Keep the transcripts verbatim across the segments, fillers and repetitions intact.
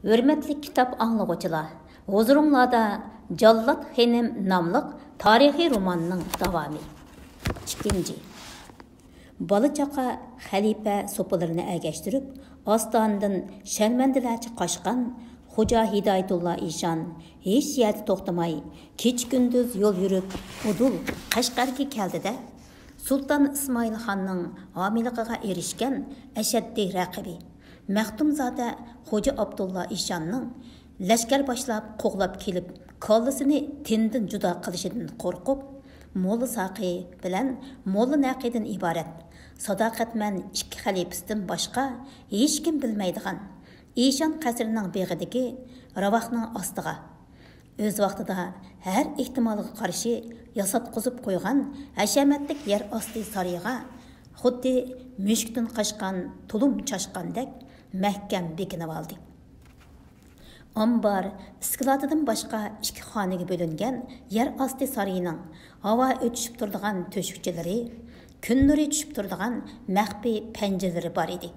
ھۆرمەتلىك كىتاب ئاڭلىغۇچىلار، ھۇزۇرۇڭلاردا جاللات خېنىم ناملىق تارىخىي روماننىڭ داۋامى. ئىككىنچى. بالا-چاقا خەلىپە سوپىلىرىنى ئەگەشتۈرۈپ، ئاستانىدىن شەرمەندىلەرچە قاچقان خوجا ھىدايەتۇللا ئىشان ھېچ يەردە توختىماي، كېچە-كۈندۈز يول يۈرۈپ، ئۇدۇل قەشقەرگە كەلدى-دە، سۇلتان ئىسمائىل خاننىڭ ھامىيلىقىغا ئېرىشكەن ئەشەددىي رەقىبى، مەختۇمزادە خوجا ئابدۇللا ئىشاننىڭ لەشكەر باشلاپ قوغلاپ كېلىپ، كاللىسىنى تېنىدىن جۇدا قىلىشىدىن قورقۇپ، موللا ساقى بىلەن موللا نەقىدىن ئىبارەت ساداقەتمەن ئىككى خەلىپىسىدىن باشقا ھېچكىم بىلمەيدىغان ئىشان قەسرىنىڭ بېغىدىكى راۋاقنىڭ ئاستىغا، ئۆز ۋاقتىدا ھەر ئېھتىمالغا قارشى ياساتقۇزۇپ قويغان ھەشەمەتلىك يەر ئاستى سارىيىغا خۇددى مۈشۈكتىن قاچقان تۇلۇم چاشقاندەك مەھكەم بېكىنىۋالدى. ئامبار، ئىسكىلاتىدىن باشقا ئىككى خانىگە بۆلۈنگەن يەر ئاستى سارىيىنىڭ ھاۋا ئۆتۈشۈپ تۇرىدىغان تۆشۈكچىلىرى، كۈن نۇرى چۈشۈپ تۇرىدىغان مەخپىي پەنجىرىلىرى بار ئىدى.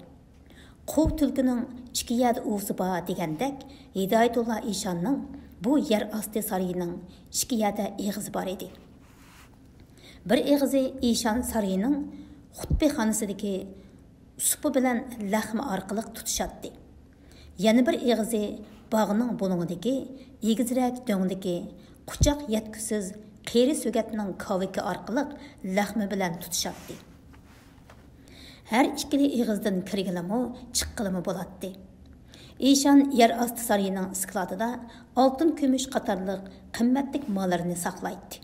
قۇۋ تۈلكىنىڭ ئىككى يەردە ئۇۋىسى بار دېگەندەك، ھىدايەتۇللا ئىشاننىڭ بۇ يەر ئاستى سارىيىنىڭ ئىككى يەردە ئېغىزى بار ئىدى. بىر ئېغىزى ئىشان سارىيىنىڭ خۇتبىخانىسىدىكى سۇپا بىلەن لەخمە ئارقىلىق تۇتىشاتتى. يەنە بىر ئېغىزى باغنىڭ بۇلۇڭىدىكى ئېگىزرەك دۆڭدىكى قۇچاق يەتكۈسىز قېرى سۆگەتنىڭ كاۋىكى ئارقىلىق لەخمە بىلەن تۇتىشاتتى. ھەر ئىككىلا ئېغىزدىن كىرگىلىمۇ، چىققىلىمۇ بولاتتى. ئىشان يەر ئاستى سارىيىنىڭ ئىسكىلاتىدا ئالتۇن، كۈمۈش قاتارلىق قىممەتلىك ماللىرىنى ساقلايتتى.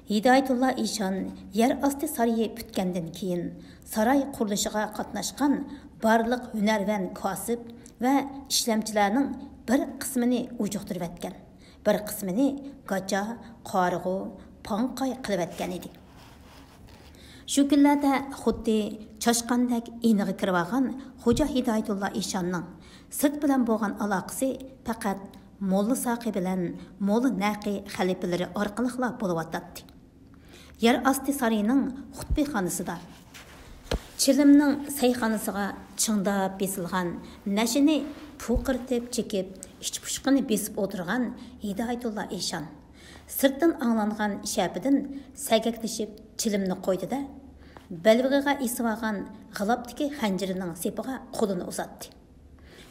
ھىدايەتۇللا ئىشان يەر ئاستى سارىيى پۈتكەندىن كېيىن، ساراي قۇرۇلۇشىغا قاتناشقان بارلىق ھۈنەرۋەن كاسىپ ۋە ئىشلەمچىلەرنىڭ بىر قىسمىنى ئۇجۇقتۇرۇۋەتكەن، بىر قىسمىنى گاچا، قارىغۇ، پاڭقاي قىلىۋەتكەن ئىدى. شۇ كۈنلەردە خۇددى چاشقاندەك ئىنىغا كىرىۋالغان خوجا ھىدايەتۇللا ئىشاننىڭ سىرت بىلەن بولغان ئالاقىسى پەقەت موللا ساقى بىلەن موللا نەقى خەلىپىلىرى ئارقىلىقلا بولۇۋاتاتتى. يەر ئاستى سارىيىنىڭ خۇتبىخانىسىدا، چىلىمنىڭ سەيخانىسىغا چىڭداپ بېسىلغان نەشىنى پۇرقىرىتىپ چېكىپ، ئىچ پۇشقىنى بېسىپ ئولتۇرغان ھىدايەتۇللا ئىشان سىرتتىن ئاڭلانغان شەپىدىن سەگەكلىشىپ چىلىمنى قويدى-دە، بەلبېغىغا ئېسىۋالغان غىلاپتىكى خەنجىرىنىڭ سېپىغا قولىنى ئۇزاتتى.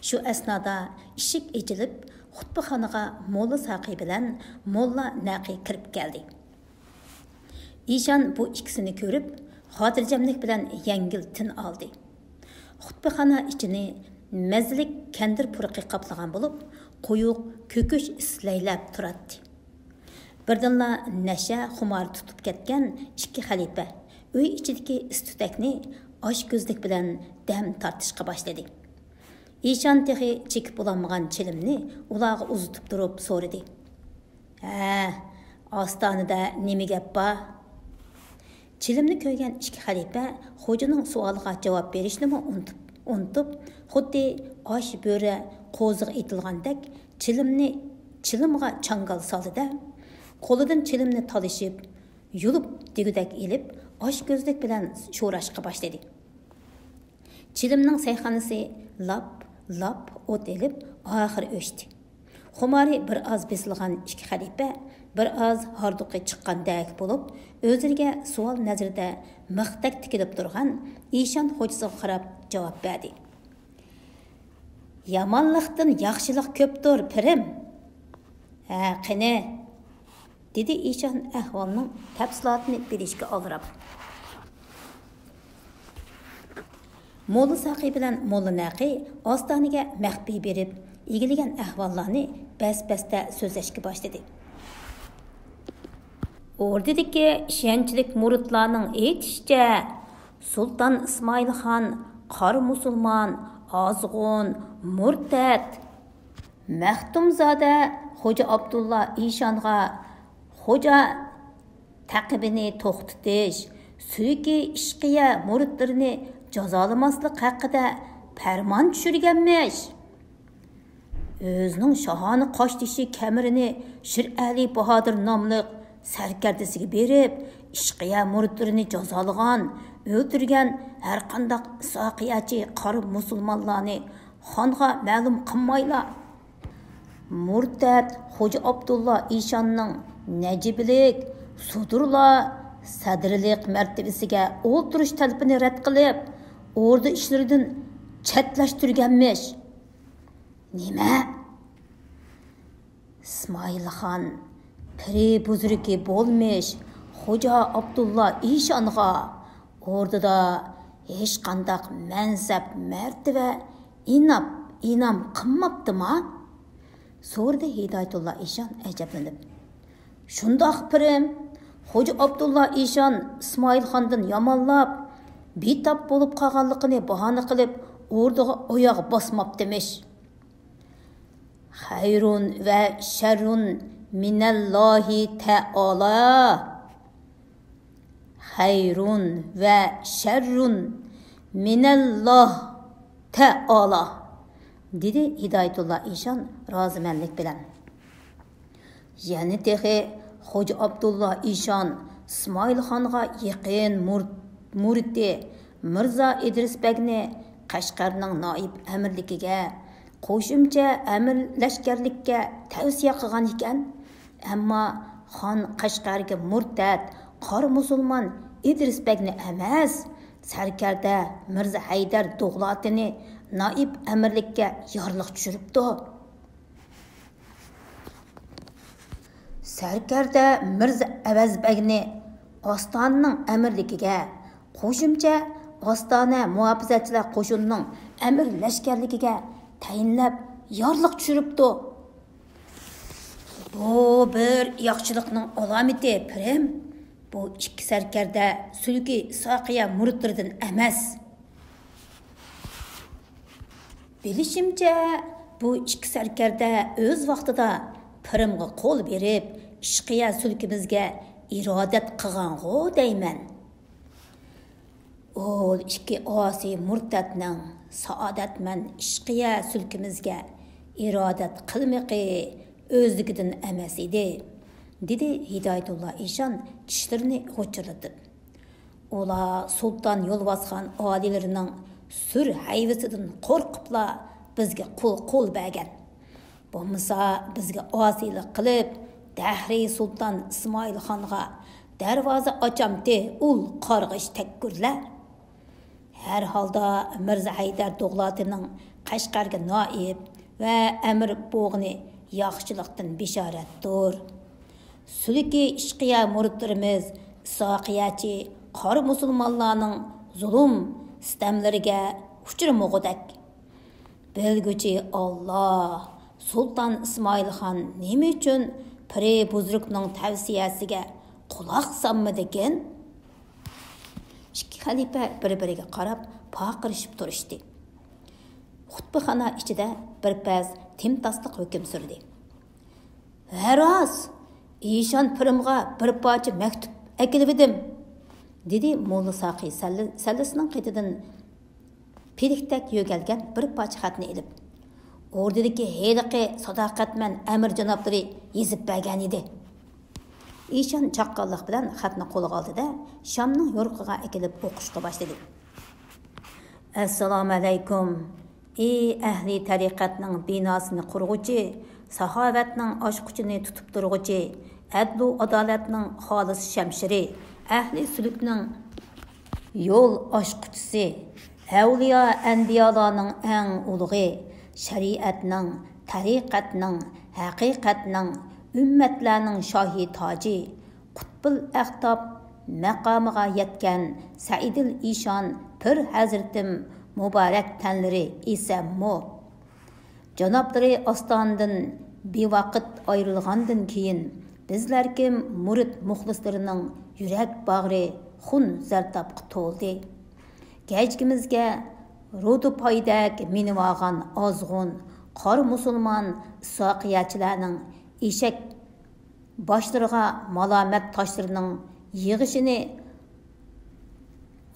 شۇ ئەسنادا ئىشىك ئېچىلىپ، خۇتبىخانىغا موللا ساقى بىلەن موللا نەقى كىرىپ كەلدى. ئىشان بۇ ئىككىسىنى كۆرۈپ، خاتىرجەملىك بىلەن يەڭگىل تىن ئالدى. خۇتبىخانا ئىچىنى مەززىلىك كەندىر پۇرىقى قاپلىغان بولۇپ، قويۇق كۆكۈش ئىس لەيلەپ تۇراتتى. بىردىنلا نەشە خۇمارى تۇتۇپ كەتكەن ئىككى خەلىپە ئۆي ئىچىدىكى ئىس-تۈتەكنى ئاچكۆزلۈك بىلەن دەم تارتىشقا باشلىدى. ئىشان تېخى چېكىپ بولالمىغان چىلىمنى ئۇلارغا ئۇزىتىپ تۇرۇپ سورىدى: «ھە، ئاستانىدە نېمە گەپ بار؟» چىلىمنى كۆرگەن ئىككى خەلىپە خوجىنىڭ سوئالىغا جاۋاب بېرىشنىمۇ ئۇنتۇپ، ئۇنتۇپ، خۇددى ئاش بۆرە قوزىغا ئېتىلغاندەك چىلىمنى، چىلىمغا چاڭگال سالدى-دە، قولىدىن چىلىمنى تالىشىپ، يۇلۇپ دېگۈدەك ئېلىپ، ئاچكۆزلۈك بىلەن شوراشقا باشلىدى. چىلىمنىڭ سەيخانىسى لاپ، لاپ ئوت ئېلىپ، ئاخىرى ئۆچتى. خۇمارى بىر ئاز بېسىلغان ئىككى خەلىپە بىر ئاز ھاردۇقى چىققاندەك بولۇپ، ئۆزلىرىگە سوئال نەزىرىدە مىختەك تىكىلىپ تۇرغان ئىشان خوجىسىغا قاراپ جاۋاب بەردى: «يامانلىقتىن ياخشىلىق كۆپتۇر، پىرىم.» «ھە، قېنى؟» دېدى ئىشان ئەھۋالنىڭ تەپسىلاتىنى بىلىشكە ئالدىراپ. موللا ساقى بىلەن موللا نەقى ئاستانىگە مەخپىي بېرىپ، ئىگىلىگەن ئەھۋاللارنى بەس-بەستە سۆزلەشكە باشلىدى. ئوردىدىكى ئىشەنچلىك مۇرىتلارنىڭ ئېيتىشىچە، سۇلتان ئىسمائىل خان قارا مۇسۇلمان، ئازغۇن، مۇرتەت. مەختۇمزادە خوجا ئابدۇللا ئىشانغا خوجا تەقىبىنى توختىتىش، سۈرىكى ئىشقىيە مۇرىتلىرىنى جازالىماسلىق ھەققىدە پەرمان چۈشۈرگەنمىش. ئۆزىنىڭ شاھانە قاشتېشى كەمىرىنى شىرئەلى باھادىر ناملىق سەركەردىسىگە بېرىپ، ئىشقىيە مۇرىتلىرىنى جازالىغان، ئۆلتۈرگەن ھەرقانداق ئىسھاقىيەچى قارا مۇسۇلمانلارنى خانغا مەلۇم قىلمايلا، مۇرتەت خوجا ئابدۇللا ئىشاننىڭ نەجىبلىك، سۇدۇرلا، سەدرلىك مەرتىۋىسىگە ئولتۇرۇش تەلىپىنى رەت قىلىپ، ئوردا ئىشلىرىدىن چەتلەشتۈرگەنمىش. نېمە؟ ئىسمائىلخان پىرى بۇزرۇكى بولمىش خوجا ئابدۇللا ئىشانغا ئوردىدا ھېچقانداق مەنسەپ، مەرتىۋە، ئىناپ، ئىنام قىلماپتىما؟ سورىدى ھىدايەتۇللا ئىشان ئەجەبلىنىپ. شۇنداق پىرىم، خوجا ئابدۇللا ئىشان ئىسمائىلخاندىن يامانلاپ، بىتاپ بولۇپ قالغانلىقىنى باھانە قىلىپ، ئوردىغا ئاياغ باسماپتىمىش. خەيرۇن ۋە شەررۇن مىنەللاھى تەئالا. خەيرۇن ۋە شەررۇن مىنەللاھ تەئالا، دېدى ھىدايەتۇللا ئىشان رازىمەنلىك بىلەن. يەنە تېخى خوجا ئابدۇللا ئىشان ئىسمائىلخانغا يېقىن مۇر-، مۇرىتى مىرزا ئىدرىس بەگنى قەشقەرنىڭ نائىب ئەمىرلىكىگە، قوشۇمچە ئەمىر لەشكەرلىككە تەۋسىيە قىلغان ئىكەن. ئەمما خان قەشقەرگە مۇرتەت، قارا مۇسۇلمان ئىدرىس بەگنى ئەمەس، سەركەردە مىرزا ھەيدەر دوغلاتىنى نائىب ئەمىرلىككە يارلىق چۈشۈرۈپتۇ. سەركەردە مىرزا ئەۋەز بەگنى ئاستانىنىڭ ئەمىرلىكىگە، قوشۇمچە ئاستانە مۇھاپىزەتچىلەر قوشۇنىنىڭ ئەمىر لەشكەرلىكىگە تەيىنلەپ يارلىق چۈشۈرۈپتۇ. بۇ بىر ياخشىلىقنىڭ ئالامىتى، پىرىم. بۇ ئىككى سەركەردە سۈلكى ئىسھاقىيە مۇرىتلىرىدىن ئەمەس. بىلىشىمچە، بۇ ئىككى سەركەردە ئۆز ۋاقتىدا پىرىمغا قول بېرىپ، ئىشقىيە سۈلكىمىزگە ئىرادەت قىلغانغۇ دەيمەن. ئۇ ئىككى ئاسىي مۇرتەتنىڭ سائادەتمەن ئىشقىيە سۈلكىمىزگە ئىرادەت قىلمىقى ئۆزلۈكىدىن ئەمەس ئىدى، دېدى ھىدايەتۇللا ئىشان چىشلىرىنى غۇچۇرلىتىپ. ئۇلار سۇلتان يولۋاسخان ئالىيلىرىنىڭ سۈر ھەيۋىسىدىن قورقۇپلا بىزگە قول، قول بەرگەن. بولمىسا بىزگە ئاسىيلىق قىلىپ، دەھرىي سۇلتان ئىسمائىلخانغا دەرۋازا ئاچامتى ئۇل قارغىش تەككۈرلەر. ھەر ھالدا مىرزا ھەيدەر دوغلاتىنىڭ قەشقەرگە نائىب ۋە ئەمىر بولغىنى ياخشىلىقتىن بېشارەتتۇر. سۈلكى ئىشقىيە مۇرىتلىرىمىز ئىسھاقىيەچى قارا مۇسۇلمانلارنىڭ زۇلۇم، سىتەملىرىگە ئۇچرىمىغۇدەك. بىلگۈچى ئاللا، سۇلتان ئىسمائىلخان نېمە ئۈچۈن پىرى بۇزرۇكنىڭ تەۋسىيەسىگە قۇلاق سالمىدىكىن؟ ئىككى خەلىپە بىر-بىرىگە قاراپ پارقىرىشىپ تۇرۇشتى. خۇتبىخانا ئىچىدە بىر پەس تىمتاسلىق ھۆكۈم سۈردى. ھە راست، ئىشان پىرىمغا بىر پارچە مەكتۇپ ئەكېلىۋىدىم، دېدى موللا ساقىي سەللە-، سەللىسىنىڭ قېتىدىن پىلىكتەك يۆگەلگەن بىر پارچە خەتنى ئېلىپ. ئوردىدىكى ھېلىقى ساداقەتمەن ئەمىر جانابلىرى يېزىپ بەرگەن ئىدى. ئىشان چاققانلىق بىلەن خەتنى قولىغا ئالدى-دە، شامنىڭ يورۇقىغا ئەكېلىپ ئوقۇشقا باشلىدى. ئەسسالامۇئەلەيكۇم، ئى ئەھلى تەرىقەتنىڭ بىناسىنى قۇرغۇچى، ساخاۋەتنىڭ ئاچقۇچىنى تۇتۇپ تۇرغۇچى، ئەدلۇ ئادالەتنىڭ خالىس شەمشىرى، ئەھلى سۈلۈكنىڭ يول ئاچقۇچىسى، ئەۋلىيا ئەنبىيالارنىڭ ئەڭ ئۇلۇغى، شەرىئەتنىڭ، تەرىقەتنىڭ، ھەقىقەتنىڭ، ئۈممەتلەرنىڭ شاھى تاجى، قۇتبۇل ئەقتاب مەقامىغا يەتكەن سەئىدىل ئىشان پىر ھەزرىتىم مۇبارەك تەنلىرى ئېسەنمۇ؟ جانابلىرى ئاستانىدىن بىۋاقىت ئايرىلغاندىن كېيىن، بىزلەركىم مۇرىت مۇخلىسلىرىنىڭ يۈرەك باغرى خۇن زەردابقا تولدى. گەجگىمىزگە رۇدۇ پايدەك مىنىۋالغان ئازغۇن قارا مۇسۇلمان ئىسھاقىيەچىلەرنىڭ ئېشەك باشلىرىغا مالامەت تاشلىرىنىڭ يېغىشىنى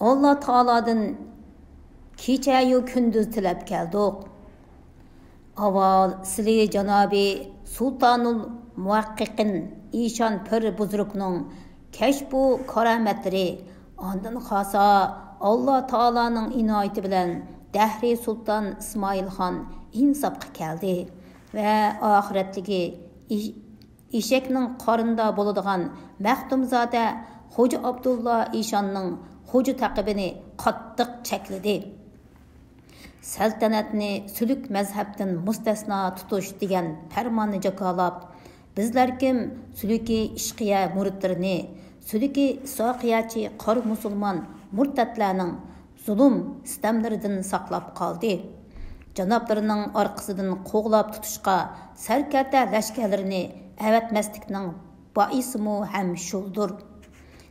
ئاللا تائالادىن كېچەيۇ كۈندۈز تىلەپ كەلدۇق. ئاۋۋال سىلى جانابى سۇلتانۇل مۇھەققىقىن ئىشان پىر بۇزرۇكنىڭ كەشپۇ كارامەتلىرى، ئاندىن قالسا ئاللا تائالانىڭ ئىنايىتى بىلەن دەھرىي سۇلتان ئىسمائىل خان ئىنساپقا كەلدى ۋە ئاخىرەتلىكى ئېشەكنىڭ قارنىدا بولىدىغان مەختۇمزادە خوجا ئابدۇللا ئىشاننىڭ خوجا تەقىبىنى قاتتىق چەكلىدى. سەلتەنەتنى سۈلۈك مەزھەپتىن مۇستەسنا تۇتۇش دېگەن پەرماننى جاكارلاپ، بىزلەر كىم سۈلۈكى ئىشقىيە مۇرىتلىرىنى، سۈلۈكى ئىسھاقىيەچى قارا مۇسۇلمان مۇرتەتلەرنىڭ زۇلۇم، ستەملىرىدىن ساقلاپ قالدى. جانابلىرىنىڭ ئارقىسىدىن قوغلاپ تۇتۇشقا سەركەردە لەشكەرلىرىنى ئەۋەتمەسلىكنىڭ بائىسىمۇ ھەم شۇلدۇر.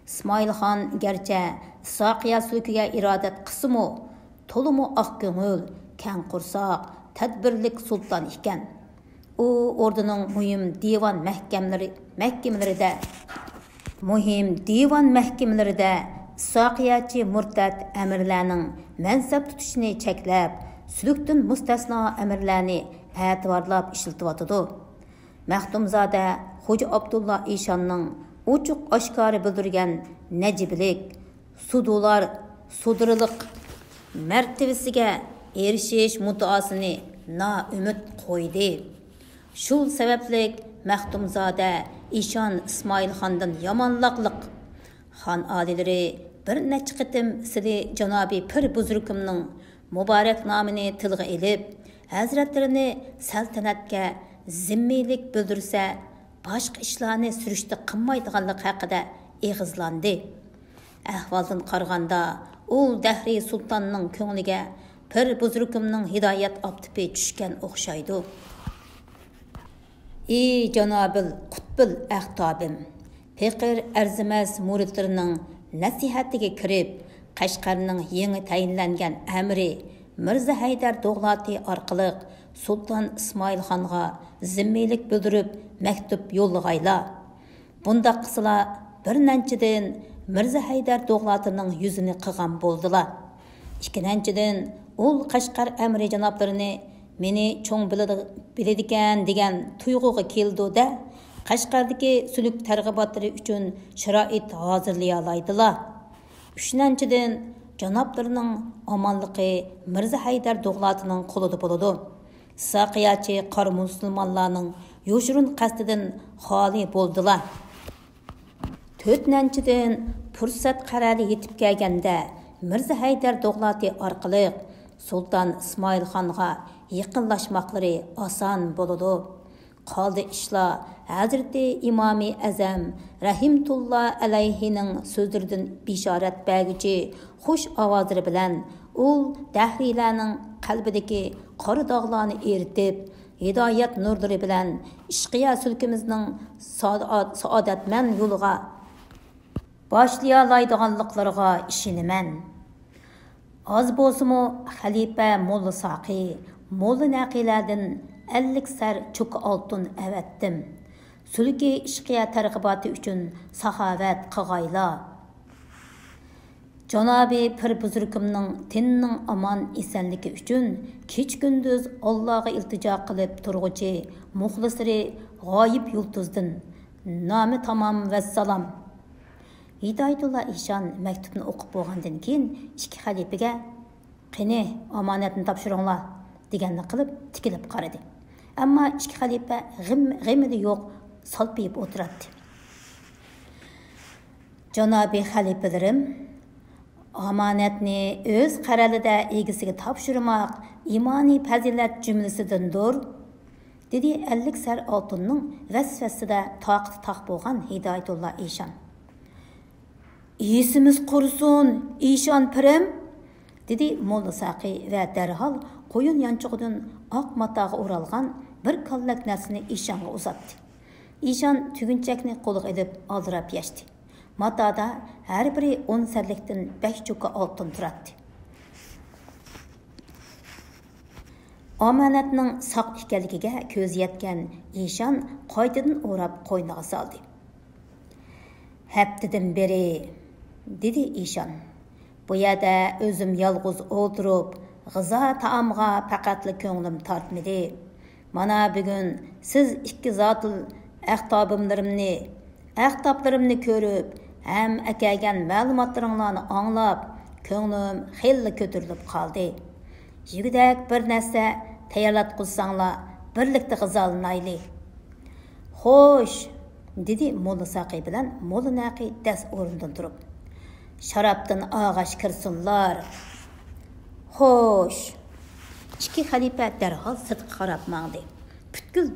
ئىسمائىل خان گەرچە ئىسھاقىيە سۈلۈكىگە ئىرادەت قىلسىمۇ، تولىمۇ ئاق كۆڭۈل، كەڭ قورساق، تەدبىرلىك سۇلتان ئىكەن. ئۇ ئوردىنىڭ مۇھىم دىۋان مەھكەملىرى، مەھكىمىلىرىدە، مۇھىم دىۋان مەھكىمىلىرىدە ئىسھاقىيەچى مۇرتەت ئەمىرلەرنىڭ مەنسەپ تۇتۇشىنى چەكلەپ، سۈلۈكتىن مۇستەسنا ئەمىرلەرنى ئەتىۋارلاپ ئىشلىتىۋاتىدۇ. مەختۇمزادە خوجا ئابدۇللا ئىشاننىڭ ئوچۇق ئاشكارا بىلدۈرگەن نەجىبىلىك، سۇدۇلار، سۇدۇرلۇق مەرتىۋىسىگە ئېرىشىش مۇددىئاسىنى نائۈمىد قويدى. شۇ سەۋەبلىك مەختۇمزادە ئىشان ئىسمائىل خاندىن يامانلاقلىق. خان ئالىيلىرى بىر نەچچە قېتىم سىلى جانابى پىر بۇزرۇكۇمنىڭ مۇبارەك نامىنى تىلغا ئېلىپ، ھەزرەتلىرىنى سەلتەنەتكە زىممىيلىك بىلدۈرسە، باشقا ئىشلارنى سۈرۈشتە قىلمايدىغانلىقى ھەققىدە ئېغىزلاندى. ئەھۋالدىن قارىغاندا، ئۇ دەھرىي سۇلتاننىڭ كۆڭلىگە پىر بۇزرۇكۇمنىڭ ھىدايەت ئاپتىپى چۈشكەن ئوخشايدۇ. ئى جانابىل قۇتبىل ئەختابىم! پېقىر ئەرزىمەس مۇرىتلىرىنىڭ نەسىھەتىگە كىرىپ، قەشقەرنىڭ يېڭى تەيىنلەنگەن ئەمىرى مىرزا ھەيدەر دوغلاتى ئارقىلىق سۇلتان ئىسمائىل خانغا زىممىيلىك بىلدۈرۈپ مەكتۇپ يوللىغايلا. بۇنداق قىلسىلا، بىر نەنچىدىن مىرزا ھەيدەر دوغلاتىنىڭ يۈزىنى قىغان بولدىلا. ئىككىنچىدىن، ئۇل قەشقەر ئەمىرى جانابلىرىنى مېنى چوڭ بىلىدىغ-، بىلىدىكەن دېگەن تۇيغۇغا كېلىدۇ-دە، قەشقەردىكى سۈلۈك تەرغىباتلىرى ئۈچۈن شارائىت ھازىرلىيالايدىلا. ئۈچىنچىدىن، جانابلىرىنىڭ ئامانلىقى مىرزا ھەيدەر دوغلاتىنىڭ قولىدا بولىدۇ. ساقىياچى قارا مۇسۇلمانلارنىڭ يوشۇرۇن قەستىدىن خالىي بولدىلا. تۆتىنچىدىن، پۇرسەت قەرەلى يېتىپ كەلگەندە، مىرزا ھەيدەر دوغلاتى ئارقىلىق سۇلتان ئىسمائىل خانغا يېقىنلاشماقلىرى ئاسان بولىدۇ. قالدى ئىشلار ھەزرىتى ئىمامى ئەزەم رەھىمتۇللا ئەلەيھىنىڭ سۆزلىرىدىن بېشارەت بەرگۈچى خۇش ئاۋازلىرى بىلەن ئۇل دەھرىيلەرنىڭ قەلبىدىكى قارا داغلارنى ئېرىتىپ، ھىدايەت نۇرلىرى بىلەن ئىشقىيا سۈلكىمىزنىڭ سائادەت-، سائادەتمەن يولىغا باشلىيالايدىغانلىقلىرىغا ئىشىنىمەن. ئاز بولسىمۇ خەلىپە موللا ساقى، موللا نەقىلەردىن ئەللىك سەر چوكا ئالتۇن ئەۋەتتىم. سۈلكى ئىشقىيە تەرغىباتى ئۈچۈن ساخاۋەت قىغايلا. جانابى پىر بۇزرۇكۇمنىڭ تېنىنىڭ ئامان ئېسەنلىكى ئۈچۈن كېچە-كۈندۈز ئاللاغا ئىلتىجا قىلىپ تۇرغۇچى مۇخلىسلىرى غايىب يۇلتۇزدىن. نامە تامام ۋەسسالام. ھىدايەتۇللا ئىشان مەكتۇپنى ئوقۇپ بولغاندىن كېيىن ئىككى خەلىپىگە، «قېنى، ئامانەتنى تاپشۇرۇڭلار» دېگەننى قىلىپ تىكىلىپ قارىدى. ئەمما ئىككى خەلىپە غېم-، غېمىدە يوق سالپىيىپ ئولتۇراتتى. «جانابىي خەلىپىلىرىم، ئامانەتنى ئۆز قەرەلىدە ئىگىسىگە تاپشۇرماق ئىمانىي پەزىلەت جۈملىسىدىندۇر» دېدى ئەللىك سەر ئالتۇننىڭ ۋەسۋەسىسىدە تاقىتى تاق بولغان ھىدايەتۇللا ئىشان. «ئېسىمىز قۇرۇسۇن، ئىشان پىرىم!» دېدى موللا ساقى ۋە دەرھال قويۇن يانچۇقىدىن ئاق ماتاغا ئورالغان بىر كاللەك نەرسىنى ئىشانغا ئۇزاتتى. ئىشان تۈگۈنچەكنى قولىغا ئېلىپ ئالدىراپ يەشتى. ماتادا ھەر بىرى ئون سەرلىكتىن بەش چوكا ئالتۇن تۇراتتى. ئامانەتنىڭ ساق ئىكەنلىكىگە كۆزى يەتكەن ئىشان قايتىدىن ئوراپ قوينىغا سالدى. «ھەپتىدىن بېرى»، دېدى ئىشان، «بۇ يەردە ئۆزۈم يالغۇز ئولتۇرۇپ، غىزا تائامغا پەقەتلا كۆڭلۈم تارتمىدى. مانا بۈگۈن سىز ئىككى زاتىل ئەختابىملىرىمنى، ئەختابلىرىمنى كۆرۈپ ھەم ئەكەلگەن مەلۇماتلىرىڭلارنى ئاڭلاپ، كۆڭلۈم خېلىلا كۆتۈرۈلۈپ قالدى. يېگۈدەك بىر نەرسە تەييارلاتقۇزساڭلار، بىرلىكتە غىزالىنايلى. خوش، دېدى موللا ساقى بىلەن موللا نەقى دەس ئورنىدىن تۇرۇپ. شارابتىن ئاغاش كىرسۇنلار. خوش. ئىككى خەلىپە دەرھال سىرتقا قاراپ ماڭدى. پۈتكۈل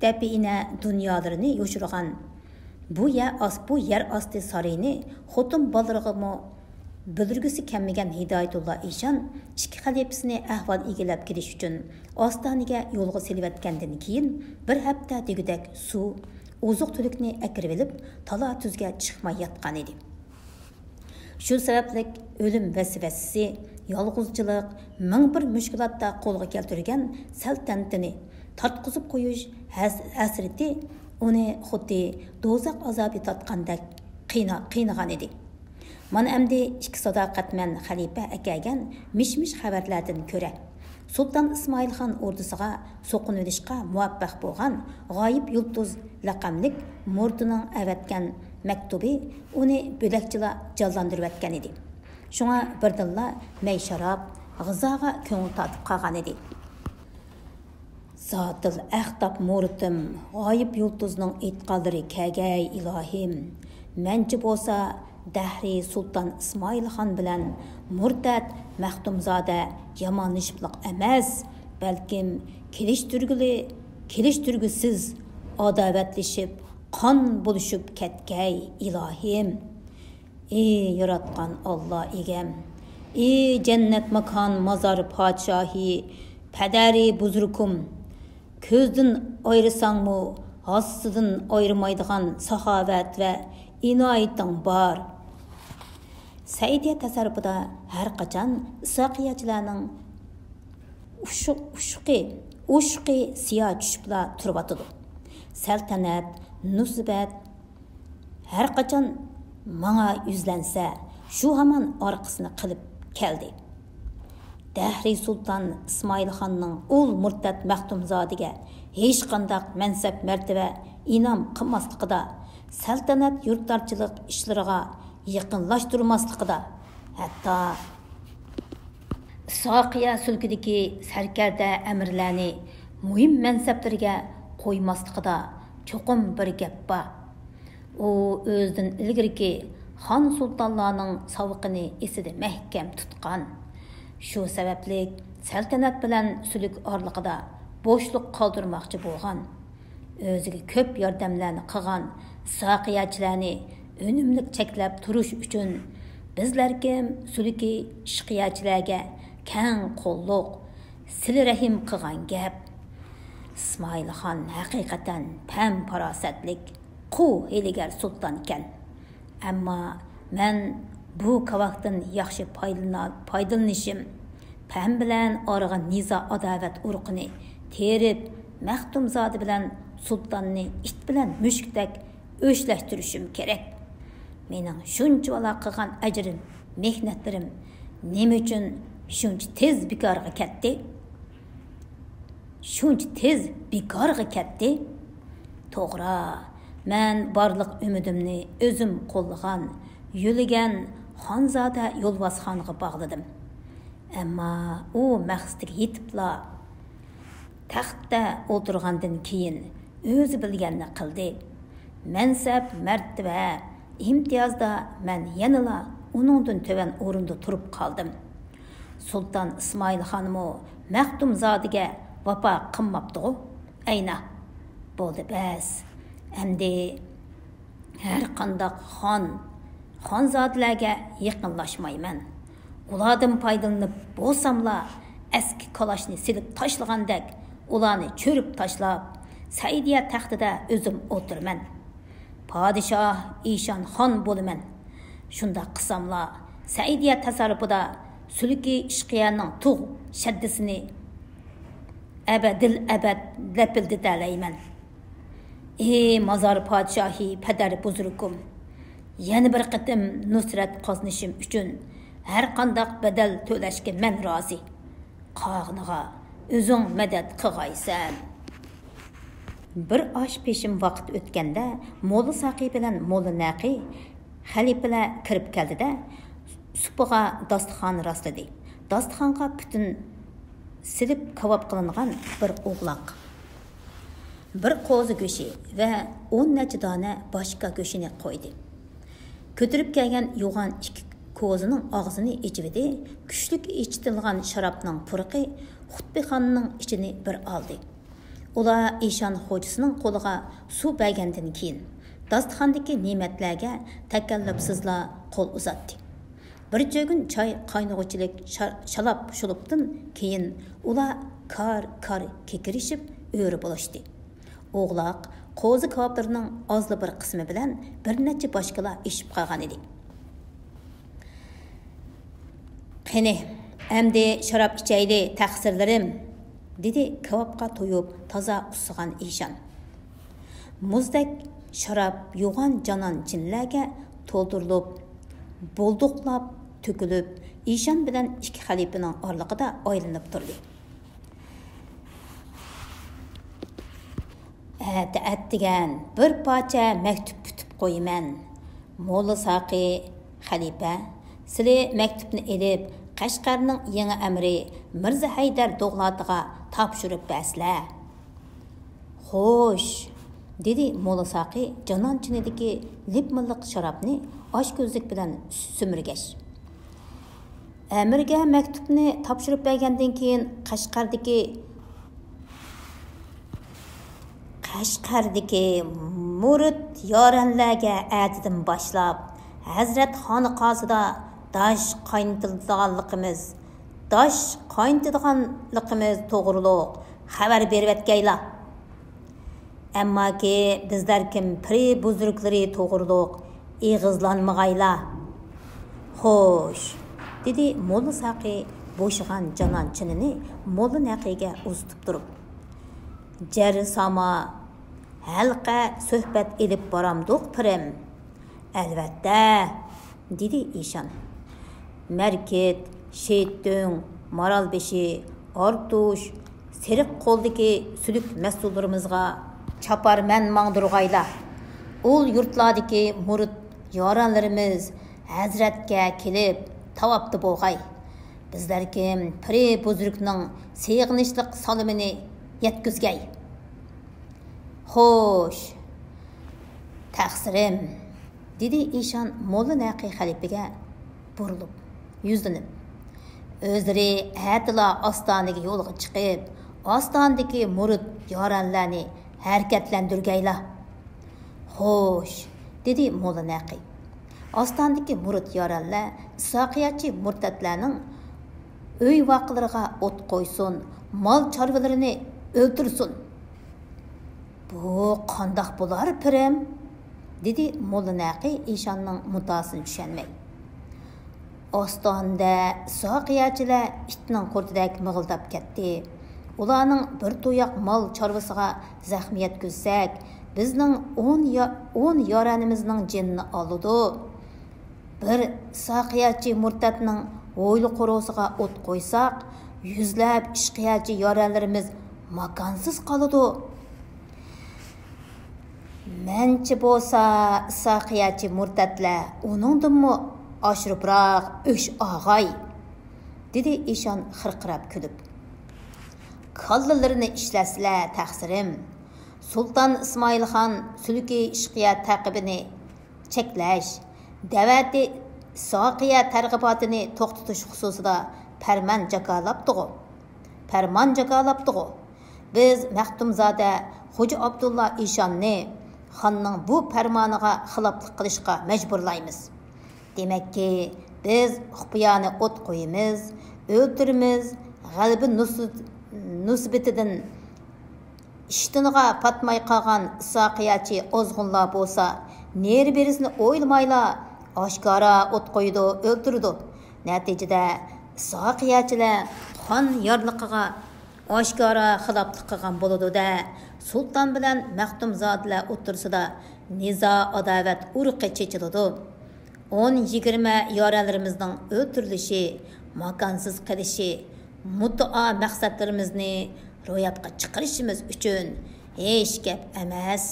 دەپىئىنە دۇنيالىرىنى يوشۇرغان بۇ يەر ئاس-، بۇ يەر ئاستى سارىيىنى خوتۇن بالىلىرىغىمۇ بىلدۈرگۈسى كەلمىگەن ھىدايەتۇللا ئىشان ئىككى خەلىپىسىنى ئەھۋال ئىگىلەپ كېلىش ئۈچۈن ئاستانىگە يولغا سېلىۋەتكەندىن كېيىن، بىر ھەپتە دېگۈدەك سۇ، ئوزۇق-تۈلۈكنى ئەكىرىۋېلىپ، تالا-تۈزگە چىقماي ياتقانىدى. شۇ سەۋەبلىك ئۆلۈم ۋەسۋەسىسى، يالغۇزچىلىق، مىڭ بىر مۈشكۈلاتتا قولغا كەلتۈرگەن سەلتەنىتىنى تارتقۇزۇپ قويۇش ھەس-، ھەسرىتى ئۇنى خۇددى دوزاخ ئازابى تارتقاندەك قىينا-، قىينىغانىدى. مانا ئەمدى ئىككى ساداقەتمەن خەلىپە ئەكەلگەن مىش-مىش خەۋەرلەردىن كۆرە، سۇلتان ئىسمائىلخان ئوردىسىغا سوقۇنۇۋېلىشقا مۇۋەپپەق بولغان غايىب يۇلتۇز لەقەملىك مۇرىتىنىڭ ئەۋەتكەن مەكتۇبى ئۇنى بۆلەكچىلا جانلاندۇرۇۋەتكەنىدى. شۇڭا بىردىنلا مەي-شاراب، غىزاغا كۆڭۈل تارتىپ قالغانىدى. زاتىل ئەختاپ مۇرىتىم، غايىب يۇلتۇزنىڭ ئېيتقانلىرى كەلگەي ئىلاھىم. مەنچە بولسا دەھرىي سۇلتان ئىسمائىلخان بىلەن مۇرتەت مەختۇمزادە يامانلىشىپلىق ئەمەس، بەلكىم كېلىشتۈرگىلى-، كېلىشتۈرگۈسىز ئاداۋەتلىشىپ، قان بولۇشۇپ كەتكەي ئىلاھىم. ئى ياراتقان ئاللا ئىگەم، ئى جەننەت ماكان مازار پادىشاھى پەدەرى بۇزرۇكۇم، كۆزدىن ئايرىساڭمۇ ھاسىسىدىن ئايرىمايدىغان ساخاۋەت ۋە ئىنايىتىڭ بار. سەئىدىيە تەسەررۇپىدا ھەر قاچان ئىسھاقىيەچىلەرنىڭ ئۇشۇ-، ئۇشۇقى، ئۇشۇقى سىيا چۈشۈپلا تۇرۇۋاتىدۇ. سەلتەنەت، نۇسبەت، ھەر قاچان ماڭا يۈزلەنسە، شۇ ھامان ئارقىسىنى قىلىپ كەلدى. دەھرىي سۇلتان ئىسمائىلخاننىڭ ئۇل مۇرتەت مەختۇمزادىگە ھېچقانداق مەنسەپ مەرتىۋە ئىنئام قىلماسلىقىدا، سەلتەنەت يۇرتلارچىلىق ئىشلىرىغا يېقىنلاشتۇرماسلىقىدا، ھەتتا ئىسھاقىيە سۈلكىدىكى سەركەردە ئەمىرلەرنى مۇھىم مەنسەپلىرىگە قويماسلىقىدا چوقۇم بىر گەپ بار. ئۇ ئۆزىدىن ئىلگىرىكى خان سۇلتانلارنىڭ ساۋىقىنى ئېسىدە مەھكەم تۇتقان. شۇ سەۋەبلىك سەلتەنەت بىلەن سۈلۈك ئارىلىقىدا بوشلۇق قالدۇرماقچى بولغان. ئۆزىگە كۆپ ياردەملەرنى قىلغان ئىسھاقىيەچىلەرنى ئۈنۈملۈك چەكلەپ تۇرۇش ئۈچۈن، بىزلەركىم سۈلۈكى ئىشقىيەچىلەرگە كەڭ قوللۇق، سىلە رەھىم قىلغان گەپ. ئىسمائىلخان ھەقىقەتەن پەم پاراسەتلىك، قۇ ھىيلىگەر سۇلتانكەن. ئەمما مەن بۇ كاۋاكتىن ياخشى پايدىلىنا-، پايدىلىنىشىم، پەم بىلەن ئارىغا نىزا-ئاداۋەت ئۇرۇقىنى تېرىپ، مەختۇمزادە بىلەن سۇلتاننى ئىت بىلەن مۈشۈكتەك ئۆچلەشتۈرۈشۈم كېرەك. مېنىڭ شۇنچىۋالا قىلغان ئەجرىم، مېھنەتلىرىم نېمە ئۈچۈن شۇنچە تېز بىكارغا كەتتى؟ شۇنچە تېز بىكارغا كەتتى؟ توغرا، مەن بارلىق ئۈمىدىمنى ئۆزۈم قوللىغان، يۆلىگەن خانزادە يولۋاسخانغا باغلىدىم. ئەمما ئۇ مەقسىتىگە يېتىپلا، تەختتە ئولتۇرغاندىن كېيىن ئۆزى بىلگەننى قىلدى. مەنسەپ، مەرتىۋە، ئىمتىيازدا مەن يەنىلا ئۇنىڭدىن تۆۋەن ئورۇندا تۇرۇپ قالدىم. سۇلتان ئىسمائىل خانمۇ مەختۇمزادىگە ۋاپا قىلماپتىغۇ؟ ئەينا، بولدى بەس. ئەمدى ھەر قانداق خان، خانزادىلەرگە يېقىنلاشمايمەن. ئۇلاردىن پايدىلىنىپ بولساملا، ئەسكى كالاشنى سېلىپ تاشلىغاندەك، ئۇلارنى چۆرۈپ تاشلاپ، سەئىدىيە تەختىدە ئۆزۈم ئولتۇرىمەن. پادىشاھ ئىشان خان بولىمەن. شۇنداق قىلساملا، سەئىدىيە تەسەررۇپىدا سۈلكى ئىشقىيەنىڭ تۇغ شەددىسىنى ئەبەدىل ئەبەد لەپىلدىتەلەيمەن. ئى مازار پادىشاھى پەدەر بۇزرۇكۇم! يەنە بىر قېتىم نۇسرەت قازىنىشىم ئۈچۈن ھەر قانداق بەدەل تۆلەشكە مەن رازى. قالغىنىغا ئۆزۈڭ مەدەت قىلغايسەن. بىر ئاش پېشىم ۋاقىت ئۆتكەندە، موللا ساقى بىلەن موللا نەقى خەلىپىلەر كىرىپ كەلدى-دە، سۇپىغا داستىخان راسلىدى. داستىخانغا پۈتۈن سېلىپ كاۋاپ قىلىنغان بىر ئوغلاق، بىر قوزا گۆشى ۋە ئون نەچچە دانە باشكا گۆشىنى قويدى. كۆتۈرۈپ كەلگەن يوغان ئىككى كوزىنىڭ ئاغزىنى ئېچىۋىدى، كۈچلۈك ئىچىتىلغان شارابنىڭ پۇرىقى خۇتبىخاننىڭ ئىچىنى بىر ئالدى. ئۇلار ئىشان خوجىسىنىڭ قولىغا سۇ بەرگەندىن كېيىن، داستىخاندىكى نېمەتلەرگە تەكەللۇپسىزلا قول ئۇزاتتى. بىر چۆگۈن چاي قاينىغۇچىلىك شا-، شالاپ-شۇلۇپتىن كېيىن، ئۇلار كار-كار كېكىرىشىپ ئۆرە بولۇشتى. ئوغلاق قوزا كاۋاپلىرىنىڭ ئازلا بىر قىسمى بىلەن بىر نەچچە باشكىلا ئېشىپ قالغان ئىدى. «قېنى، ئەمدى شاراب ئىچەيلى، تەقسىرلىرىم!» دېدى كاۋاپقا تويۇپ تازا ئۇسسىغان ئىشان. مۇزدەك شاراب يوغان جانان چىنىلەرگە تولدۇرۇلۇپ، بولدۇقلاپ تۆكۈلۈپ، ئىشان بىلەن ئىككى خەلىپىنىڭ ئارىلىقىدا ئايلىنىپ تۇردى. «ئەتە ئەتىگەن بىر پارچە مەكتۇپ پۈتۈپ قويىمەن. موللا ساقى خەلىپە، سىلى مەكتۇپنى ئېلىپ، قەشقەرنىڭ يېڭى ئەمىرى مىرزا ھەيدەر دوغلاتىغا تاپشۇرۇپ بەرسىلە.» «خوش!» دېدى موللا ساقى جانان چىنىدىكى لىپمىلىق شارابنى ئاچكۆزلۈك بىلەن سۈمۈرگەچ. «ئەمىرگە مەكتۇپنى تاپشۇرۇپ بەرگەندىن كېيىن، قەشقەردىكى، قەشقەردىكى مۇرىت يارەنلەرگە ئەتىدىن باشلاپ، ھەزرەت خانىقاسىدا داش قاينىتىدىغانلىقىمىز، داش قاينىتىدىغانلىقىمىز توغرۇلۇق خەۋەر بېرىۋەتكەيلا. ئەمماكى بىزلەر كىم پىرى بۇزرۇكلىرى توغرۇلۇق ئېغىزلانمىغايلا.» «خوش!» دېدى موللا ساقى بوشىغان جانان چىنىنى موللا نەقىگە ئۇزىتىپ تۇرۇپ. «جەرساما ھەلقە سۆھبەت ئېلىپ بارامدۇق، پىرىم؟» «ئەلۋەتتە.» دېدى ئىشان. «مەركىت، شېيتۆڭ، مارالبېشى، ئارتۇش، سېرىق قولدىكى سۈلۈك مەسئۇللىرىمىزغا چاپارمەن ماڭدۇرغايلا. ئۇل يۇرتلاردىكى مۇرىت يارەنلىرىمىز ھەزرەتكە كېلىپ تاۋاپتا بولغاي. بىزلەركىم پىرى بۇزرۇكنىڭ سېغىنىشلىق سالىمىنى يەتكۈزگەي.» «خوش، تەقسىرىم.» دېدى ئىشان موللا نەقى خەلىپىگە بۇرۇلۇپ، يۈزلىنىپ. ئۆزلىرى ئەتىلا ئاستانىگە يولغا چىقىپ، ئاستانىدىكى مۇرىت يارەنلەرنى ھەرىكەتلەندۈرگەيلا. «خوش!» دېدى موللا نەقى. ئاستانىدىكى مۇرىت يارەنلەر ئىسھاقىيەچى مۇرتەتلەرنىڭ ئۆي ۋاقىلىرىغا ئوت قويسۇن، مال چارۋىلىرىنى ئۆلتۈرسۇن. «بۇ قانداق بولار، پىرىم؟» دېدى موللا نەقى ئىشاننىڭ مۇددىئاسىنى چۈشەنمەي. ئاستانىدە ساقىيەچىلەر ئىتنىڭ قۇرتىدەك مىغىلداپ كەتتى. ئۇلارنىڭ بىر تۇياق مال چارۋىسىغا زەخمى يەتكۈزسەك، بىزنىڭ ئون يا-، ئون يارەنىمىزنىڭ جېنىنى ئالىدۇ. بىر ساقىيەچى مۇرتەتنىڭ ھويلا قورۇسىغا ئوت قويساق، يۈزلەپ ئىشقىيەچى يارەنلىرىمىز ماكانسىز قالىدۇ. مەنچە بولسا، ساقىيەچى مۇرتەتلەر ئۇنىڭدىنمۇ ئاشۇرۇپراق ئۆچ ئاغاي.» دېدى ئىشان خىرقىراپ كۈلۈپ. «كاللىلىرىنى ئىشلەتسىلە، تەقسىرىم. سۇلتان ئىسمائىلخان سۈلكى ئىشقىيە تەقىبىنى چەكلەش، دەۋەتى ساقىيە تەرغىباتىنى توختىتىش خۇسۇسىدا پەرمان جاكارلاپتىغۇ، پەرمان جاكارلاپتىغۇ. بىز مەختۇمزادە خوجا ئابدۇللا ئىشاننى خاننىڭ بۇ پەرمانىغا خىلاپلىق قىلىشقا مەجبۇرلايمىز. دېمەككى، بىز خۇپىيانى ئوت قويىمىز، ئۆلتۈرىمىز، غەلىبە نۇس-، نۇسبىتىدىن ئىشتىنىغا پاتماي قالغان ئىسھاقىيەچى ئازغۇنلار بولسا، نېرى-بېرىسىنى ئويلىمايلا ئاشكارا ئوت قويىدۇ، ئۆلتۈرىدۇ. نەتىجىدە، ئىسھاقىيەچىلەر خان يارلىقىغا ئاشكارا خىلاپلىق قىلغان بولىدۇ-دە، سۇلتان بىلەن مەختۇمزادىلەر ئوتتۇرىسىدا نىزا-ئاداۋەت ئۇرۇقى چېچىلىدۇ. ئون يىگىرمە يارەنلىرىمىزنىڭ ئۆلتۈرۈلۈشى، ماكانسىز قېلىشى، مۇددىئا مەقسەتلىرىمىزنى روياپقا چىقىرىشىمىز ئۈچۈن ھېچ گەپ ئەمەس.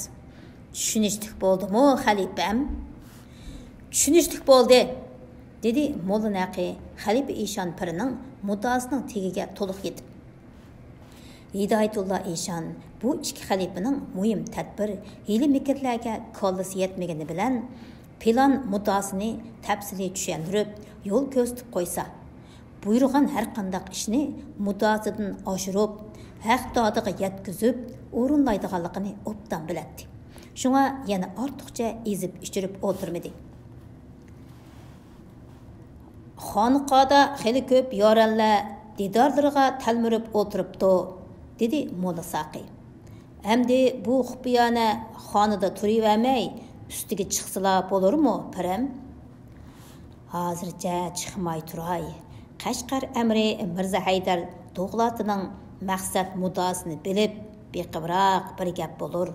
چۈشىنىشلىك بولدىمۇ، خەلىپەم؟ چۈشىنىشلىك بولدى، دېدى موللا نەقى خەلىپە ئىشان پىرىنىڭ مۇددىئاسىنىڭ تېگىگە تولۇق يېتىپ. ھىدايەتۇللا ئىشان بۇ ئىككى خەلىپىنىڭ مۇھىم تەدبىر، ھىيلە-مىكىرلەرگە كاللىسى يەتمىگىنى بىلەن، پىلان مۇددىئاسىنى تەپسىلىي چۈشەندۈرۈپ، يول كۆرسىتىپ قويسا، بۇيرۇغان ھەرقانداق ئىشنى مۇددىئاسىدىن ئاشۇرۇپ، ھەقدارىغا يەتكۈزۈپ ئورۇنلايدىغانلىقىنى ئوبدان بىلەتتى. شۇڭا يەنە ئارتۇقچە ئېزىپ-ئىچۈرۈپ ئولتۇرمىدى. خانىقادا خېلى كۆپ يارەنلەر دىدارلىرىغا تەلمۈرۈپ ئولتۇرۇپتۇ، دېدى موللا ساقى. ئەمدى بۇ خۇپىيانە خانىدا تۇرۇۋەرمەي، ئۈستىگە چىقسىلا بولۇرمۇ، پىرىم؟ ھازىرچە چىقماي تۇراي. قەشقەر ئەمىرى مىرزا ھەيدەر دوغلاتىنىڭ مەقسەت مۇددىئاسىنى بىلىپ، بېقىۋراق بىر گەپ بولۇر.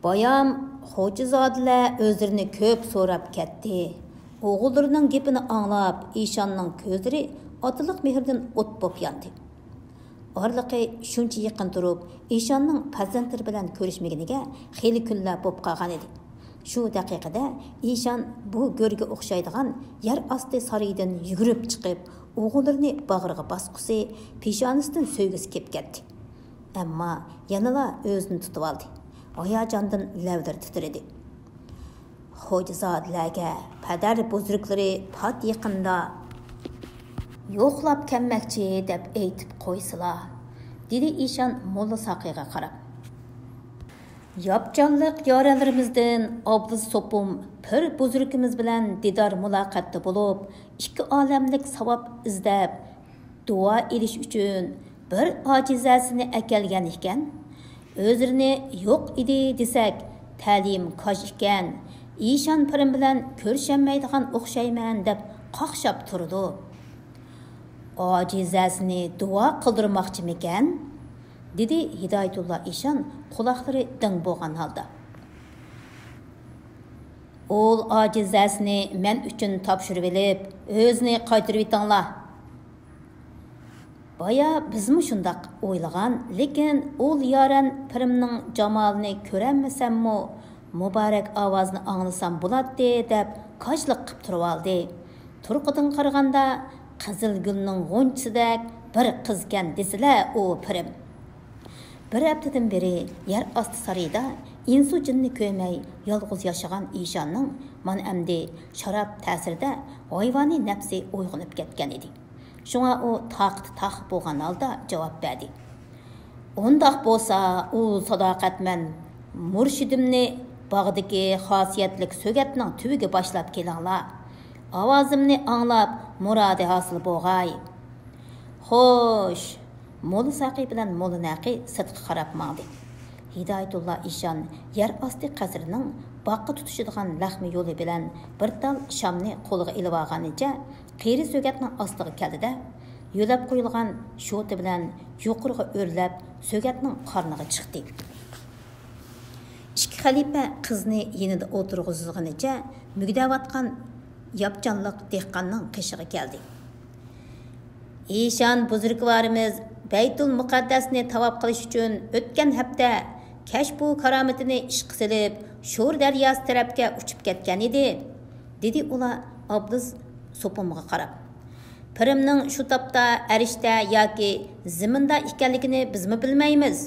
بايام خوجىزادىلەر ئۆزلىرىنى كۆپ سوراپ كەتتى. ئوغۇللىرىنىڭ گېپىنى ئاڭلاپ، ئىشاننىڭ كۆزلىرى ئاتىلىق مېھرىدىن ئوت بوپ ياندى. ئارىلىقى شۇنچە يېقىن تۇرۇپ، ئىشاننىڭ پەرزەنتلىرى بىلەن كۆرۈشمىگىنىگە خېلى كۈنلەر بوپ قالغانىدى. شۇ دەقىقىدە ئىشان بۇ گۆرگە ئوخشايدىغان يەر ئاستى سارىيىدىن يۈگۈرۈپ چىقىپ، ئوغۇللىرىنى باغرىغا باسقۇسى، پېشانىسىدىن سۆيگۈسى كېلىپ كەتتى. ئەمما يەنىلا ئۆزىنى تۇتۇۋالدى. ھاياجاندىن لەۋلىرى تىترىدى. خوجىزادىلەرگە پەدەر بۇزرۇكلىرى پات يېقىندا يوقلاپ كەلمەكچى دەپ ئېيتىپ قويسىلا، دېدى ئىشان موللا ساقىغا قاراپ. ياپچانلىق يارەنلىرىمىزدىن ئابلىز سوپۇم پىر بۇزرۇكىمىز بىلەن دىدار مۇلاقاتتا بولۇپ، ئىككى ئالەملىك ساۋاب ئىزدەپ، دۇئا ئېلىش ئۈچۈن بىر ئاجىزەسىنى ئەكەلگەن ئىكەن. ئۆزلىرىنى يوق ئىدى دېسەك، تەلىيىم كاج ئىكەن، ئىشان پىرىم بىلەن كۆرۈشەلمەيدىغان ئوخشايمەن دەپ قاقشاپ تۇرىدۇ. ئاجىزەسىنى دۇئا قىلدۇرماقچىمىكەن؟ دېدى ھىدايەتۇللا ئىشان قۇلاقلىرى دىڭ بولغان ھالدا. ئۇل ئاجىزەسىنى مەن ئۈچۈن تاپشۇرۇۋېلىپ، ئۆزىنى قايتۇرۇۋېتىڭلار. بايا بىزمۇ شۇنداق ئويلىغان، لېكىن ئۇل يارەن پىرىمنىڭ جامالىنى كۆرەلمىسەممۇ، مۇبارەك ئاۋازىنى ئاڭلىسام بولاتتى دەپ كاجلىق قىپ تۇرۇۋالدى. تۇرقىدىن قارىغاندا، قىزىل گۈلنىڭ غۇنچىسىدەك بىر قىزكەن دېسىلە ئۇ پىرىم. بىر ھەپتىدىن بېرى يەر ئاستى سارىيىدا ئىنسۇ جىننى كۆرمەي يالغۇز ياشىغان ئىشاننىڭ مانا ئەمدى شاراب تەسىرىدە ھايۋانىي نەپسى ئويغىنىپ كەتكەن ئىدى. شۇڭا ئۇ تاقىتى تاق بولغان ھالدا جاۋاب بەردى. ئۇنداق بولسا، ئۇ ساداقەتمەن مۇرشىدىمنى باغدىكى خاسىيەتلىك سۆگەتنىڭ تۈۋىگە باشلاپ كېلىڭلار. ئاۋازىمنى ئاڭلاپ، مۇرادى ھاسىل بولغاي. خوش! موللا ساقى بىلەن موللا نەقى سىرتقا قاراپ ماڭدى. ھىدايەتۇللا ئىشان يەر ئاستى قەسرىنىڭ باغقا تۇتىشىدىغان لەخمە يولى بىلەن بىر تال شامنى قولىغا ئېلىۋالغىنىچە قېرى سۆگەتنىڭ ئاستىغا كەلدى-دە، يۆلەپ قويۇلغان شوتا بىلەن يۇقىرىغا ئۆرلەپ، سۆگەتنىڭ قارنىغا چىقتى. ئىككى خەلىپە قىزنى يېنىدا ئولتۇرغۇزغىنىچە مۈگدەۋاتقان ياپچانلىق دېھقاننىڭ قېشىغا كەلدى. ئىشان بۇزرۇكۋارىمىز بەيتۇل مۇقەددەسنى تاۋاپ قىلىش ئۈچۈن ئۆتكەن ھەپتە كەشپۇ كارامىتىنى ئىشقا سېلىپ، شور دەرياسى تەرەپكە ئۇچۇپ كەتكەن ئىدى، دېدى ئۇلار ئابلىز سوپۇمغا قاراپ. پىرىمنىڭ شۇ تاپتا ئەرشتە ياكى زېمىندا ئىكەنلىكىنى بىزمۇ بىلمەيمىز.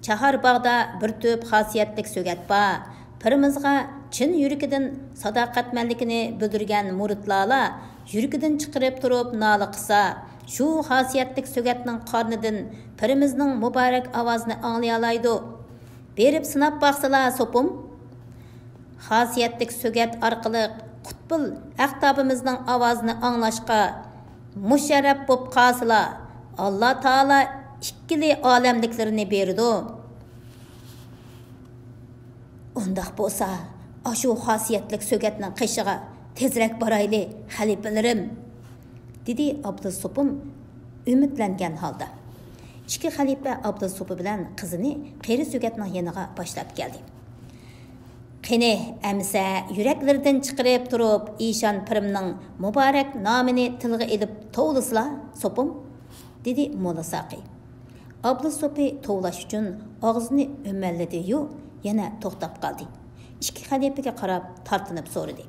چاھار باغدا بىر تۈپ خاسىيەتلىك سۆگەت بار. پىرىمىزغا چىن يۈرىكىدىن ساداقەتمەنلىكىنى بىلدۈرگەن مۇرىتلارلا يۈرىكىدىن چىقىرىپ تۇرۇپ نالە قىلسا، شۇ خاسىيەتلىك سۆگەتنىڭ قارنىدىن پىرىمىزنىڭ مۇبارەك ئاۋازىنى ئاڭلىيالايدۇ. بېرىپ سىناپ باقسىلا، سوپۇم. خاسىيەتلىك سۆگەت ئارقىلىق قۇتبۇل ئەقتابىمىزنىڭ ئاۋازىنى ئاڭلاشقا مۇشەررەپ بوپ قالسىلا، ئاللا تائالا ئىككىلى ئالەملىكلىرىنى بېرىدۇ. ئۇنداق بولسا، ئاشۇ خاسىيەتلىك سۆگەتنىڭ قېشىغا تېزرەك بارايلى، خەلىپىلىرىم، دېدى ئابدۇل سوپۇم ئۈمىدلەنگەن ھالدا. ئىككى خەلىپە ئابدۇل سوپى بىلەن قىزىنى قېرى سۆگەتنىڭ يېنىغا باشلاپ كەلدى. قېنى، ئەمىسە يۈرەكلىرىدىن چىقىرىپ تۇرۇپ، ئىشان پىرىمنىڭ مۇبارەك نامىنى تىلغا ئېلىپ توۋلىسىلا، سوپۇم، دېدى موللا ساقى. ئابلىز سوپى توۋلاش ئۈچۈن ئاغزىنى ئۆمەللىدى-يۇ، يەنە توختاپ قالدى. ئىككى خەلىپىگە قاراپ تارتىنىپ سورىدى.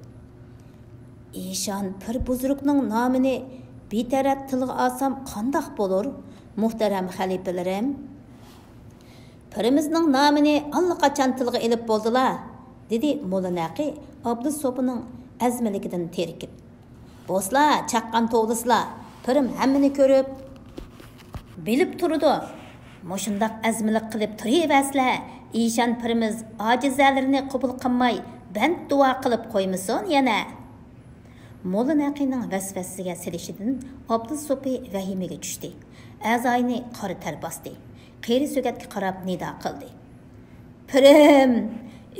ئىشان پىر بۇزرۇكنىڭ نامىنى بىتەرەپ تىلغا ئالسام قانداق بولۇر، مۇھتەرەم خەلىپىلىرىم؟ پىرىمىزنىڭ نامىنى ئاللىقاچان تىلغا ئېلىپ بولدىلا، دېدى موللا نەقى ئابلىز سوپىنىڭ ئەزمىلىكىدىن تېرىكىپ. بوسلا، چاققان توۋلىسىلا، پىرىم ھەممىنى كۆرۈپ، بىلىپ تۇرىدۇ. مۇشۇنداق ئەزمىلىك قىلىپ تۇرۇۋەرسىلە، ئىشان پىرىمىز ئاجىزەلىرىنى قوبۇل قىلماي، بەند دۇئا قىلىپ قويمىسۇن يەنە. موللا نەقىنىڭ ۋەسۋەسىگە سېلىشىدىن ئابلىز سوپى ۋەھىمىگە چۈشتى. ئەزاينى قارا تەر باستى. قېرى سۆگەتكە قاراپ نىدا قىلدى. پىرىم،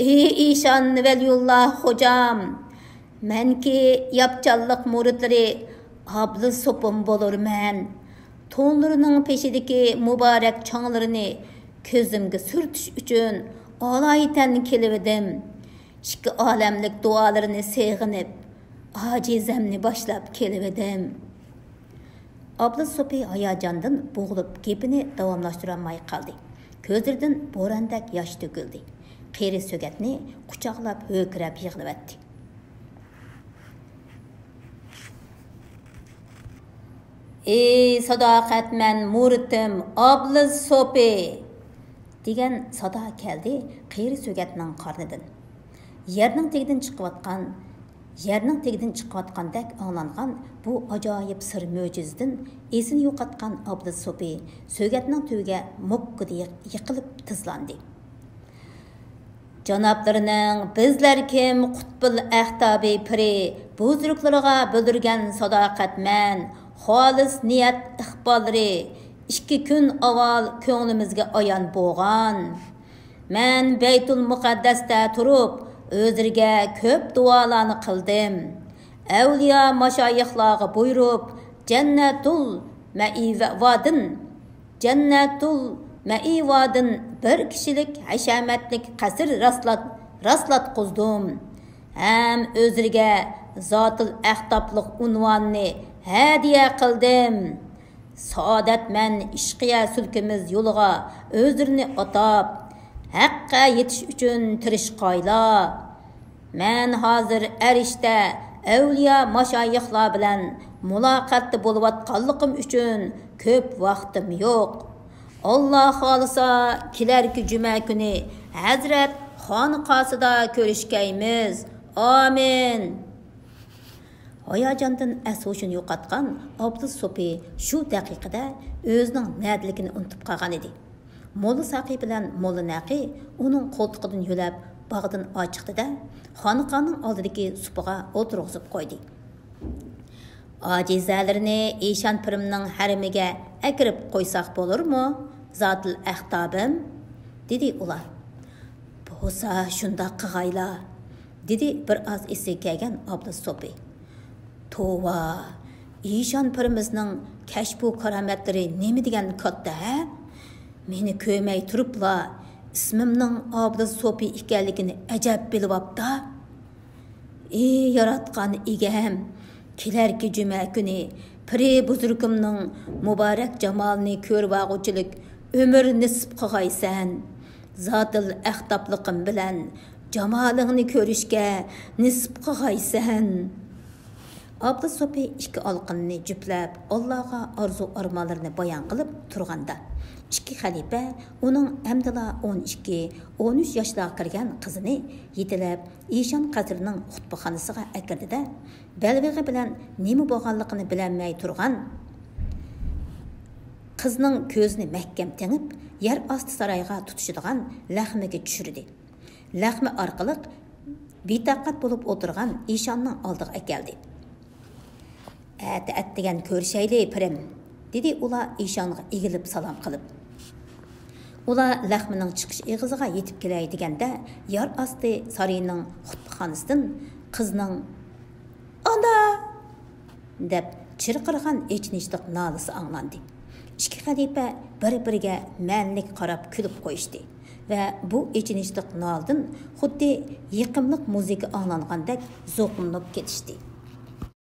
ئى ئىشان ۋەلىيۇللا خوجام، مەنكى ياپچانلىق مۇرىتلىرى ئابلىز سوپۇم بولۇرمەن. تونلىرىنىڭ پېشىدىكى مۇبارەك چاڭلىرىنى كۆزۈمگە سۈرتۈش ئۈچۈن ئالايىتەن كېلىۋىدىم. ئىككى ئالەملىك دۇئالىرىنى سېغىنىپ، ئاجىزەمنى باشلاپ كېلىۋىدىم. ئابلىز سوپى ھاياجاندىن بوغۇلۇپ، گېپىنى داۋاملاشتۇرالماي قالدى. كۆزلىرىدىن بوراندەك ياش تۆكۈلدى. قېرى سۆگەتنى قۇچاقلاپ ھۆركىرەپ يىغلىۋەتتى. ئى ساداقەتمەن مۇرىتىم ئابلىز سوپى! دېگەن سادا كەلدى قېرى سۆگەتنىڭ قارنىدىن. يەرنىڭ تېگىدىن چىقىۋاتقان، يەرنىڭ تېگىدىن چىقىۋاتقاندەك ئاڭلانغان بۇ ئاجايىپ سىر مۆجىزىدىن ئېسىنى يوقاتقان ئابلىز سوپى سۆگەتنىڭ تۈۋىگە موككىدە يىق-، يىقىلىپ تىزلاندى. جانابلىرىنىڭ بىزلەر كىم قۇتبۇل ئەختابى پىرى بۇزرۇكلىرىغا بىلدۈرگەن ساداقەتمەن، خالىس نىيەت ئىقباللىرى ئىككى كۈن ئاۋۋال كۆڭلىمىزگە ئايان بولغان. مەن بەيتۇل مۇقەددەستە تۇرۇپ، ئۆزلىرىگە كۆپ دۇئالارنى قىلدىم. ئەۋلىيا ماشايىخلارغا بۇيرۇپ، جەننەتۇل مەئىۋادىن، جەننەتۇل مەئىۋادىن بىر كىشىلىك ھەشەمەتلىك قەسىر راسلات-، راسلاتقۇزدۇم. ھەم ئۆزلىرىگە زاتىل ئەختابلىق ئۇنۋانىنى ھەدىيە قىلدىم. سائادەتمەن ئىشقىيە سۈلكىمىز يولىغا ئۆزلىرىنى ئاتاپ، ھەققە يېتىش ئۈچۈن تىرىشقايلا. مەن ھازىر ئەرشتە ئەۋلىيا ماشايىخلار بىلەن مۇلاقاتتا بولۇۋاتقانلىقىم ئۈچۈن كۆپ ۋاقتىم يوق. ئاللا خالىسا، كېلەركى جۈمە كۈنى ھەزرەت خانىقاسىدا كۆرۈشكەيمىز. ئامىن. ھاياجاندىن ئەس-ھوشىنى يوقاتقان ئابلىز سوپى شۇ دەقىقىدە ئۆزىنىڭ نەدىلىكىنى ئۇنتۇپ قالغانىدى. موللا ساقى بىلەن موللا نەقى ئۇنىڭ قولتۇقىدىن يۆلەپ باغدىن ئاچىقتى-دە، خانىقانىڭ ئالدىدىكى سۇپىغا ئولتۇرغۇزۇپ قويدى. ئاجىزەلىرىنى ئىشان پىرىمنىڭ ھەرىمىگە ئەكىرىپ قويساق بولۇرمۇ، زاتىل ئەختابىم؟ دېدى ئۇلار. بولسا شۇنداق قىغايلا، دېدى بىر ئاز ئېسىگە كەلگەن ئابلىز سوپى. توۋا، ئىشان پىرىمىزنىڭ كەشپۇ كارامەتلىرى نېمە دېگەن كاتتا ھە؟ مېنى كۆرمەي تۇرۇپلا ئىسمىمنىڭ ئابلىز سوپى ئىكەنلىكىنى ئەجەب بىلىۋاپتا. ئى ياراتقان ئىگەم، كېلەركى جۈمە كۈنى پىرى بۇزرۇكۇمنىڭ مۇبارەك جامالىنى كۆرۈۋالغۇچىلىك ئۆمۈر نېسىپ قىلغايسەن. زاتىل ئەختابلىقىم بىلەن جامالىڭنى كۆرۈشكە نېسىپ قىلغايسەن. ئابلىز سوپى ئىككى ئالىقىنىنى جۈپلەپ، ئاللاغا ئارزۇ-ئارمانلىرىنى بايان قىلىپ تۇرغاندا، ئىككى خەلىپە ئۇنىڭ ئەمدىلا ئون ئىككى، ئون ئۈچ ياشلارغا كىرگەن قىزىنى يېتىلەپ، ئىشان قەسرىنىڭ خۇتبىخانىسىغا ئەكىردى-دە، بەلبېغى بىلەن نېمە بولغانلىقىنى بىلەلمەي تۇرغان قىزنىڭ كۆزىنى مەھكەم تېڭىپ، يەر ئاستى سارايغا تۇتىشىدىغان لەخمىگە چۈشۈردى. لەخمە ئارقىلىق بىتاقەت بولۇپ ئولتۇرغان ئىشاننىڭ ئالدىغا ئەكەلدى. ئەتە ئەتىگەن كۆرۈشەيلى، پىرىم، دېدى ئۇلار ئىشانغا ئېگىلىپ سالام قىلىپ. ئۇلار لەخمىنىڭ چىقىش ئېغىزىغا يېتىپ كېلەي دېگەندە، يار ئاستى سارىيىنىڭ خۇتبىخانىسىدىن قىزنىڭ «ئانا!» دەپ چىرقىرىغان ئېچىنىشلىق نالىسى ئاڭلاندى. ئىككى خەلىپە بىر-بىرىگە مەنىلىك قاراپ كۈلۈپ قويۇشتى ۋە بۇ ئېچىنىشلىق نالىدىن خۇددى يېقىملىق مۇزىكا ئاڭلانغاندەك زوقلىنىپ كېتىشتى.